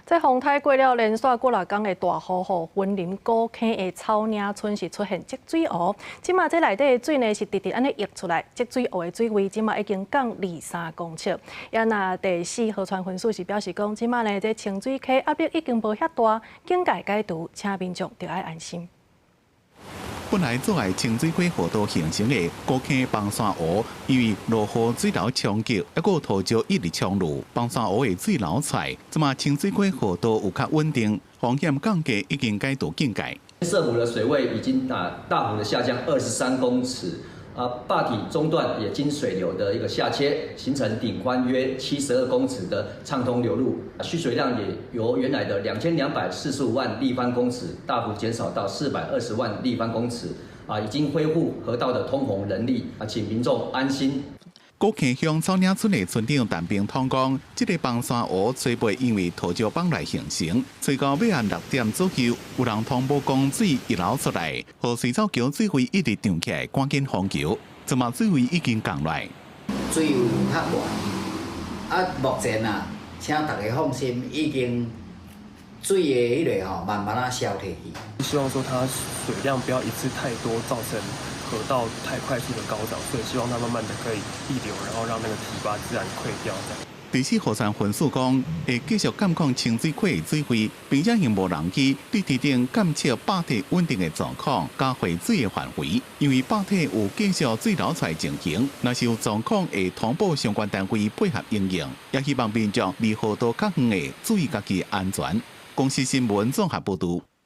這風颱過了，連續幾若工的大雨，予雲林古坑的草嶺村是出現積水湖。這馬這內底的水呢是直直按呢溢出來，積水湖的水位這馬已經降2、3公尺。也若第四河川分署是表示講，這馬呢這清水溪壓力已經無遐大，警戒解除，請民眾著愛安心。本來阻礙清水溪河道形成的古坑崩山湖，因為落雨水流衝擊，抑閣土石一直沖入，崩山湖的水流出來，這馬清水溪河道有較穩定，風險降低，已經解除警戒。澀湖的水位已經啊大幅的下降23公尺，啊壩體中段也經水流的一個下切，形成頂寬約72公尺的暢通流路，蓄水量也由原來的2245萬立方公尺大幅減少到420萬立方公尺，啊已經恢復河道的通洪能力，啊請民眾安心。古坑鄉草嶺村的村長陳炳通講，這個崩山湖初步因為土石崩來形成，隨到尾暗6點左右，有人通報講水溢流出來，予水藻橋水位一直漲起來，趕緊封橋，這馬水位已經降來。水位較懸，啊，目前啊，請大家放心，已經水的彼个吼慢慢仔消退去。希望說它水量不要一次太多，造成河道太快速的高漲，所以希望它慢慢的可以溢流，然後讓那個堤壩自然潰掉。第四河川分署講，會繼續監控清水溪的水位，並且用無人機對堤頂監測壩體穩定的狀況，佮匯水的範圍。因為壩體有繼續水流出來情形，若是有狀況，會通報相關單位配合應用。也希望民眾離河道較遠的注意家己安全。公視新聞綜合報導。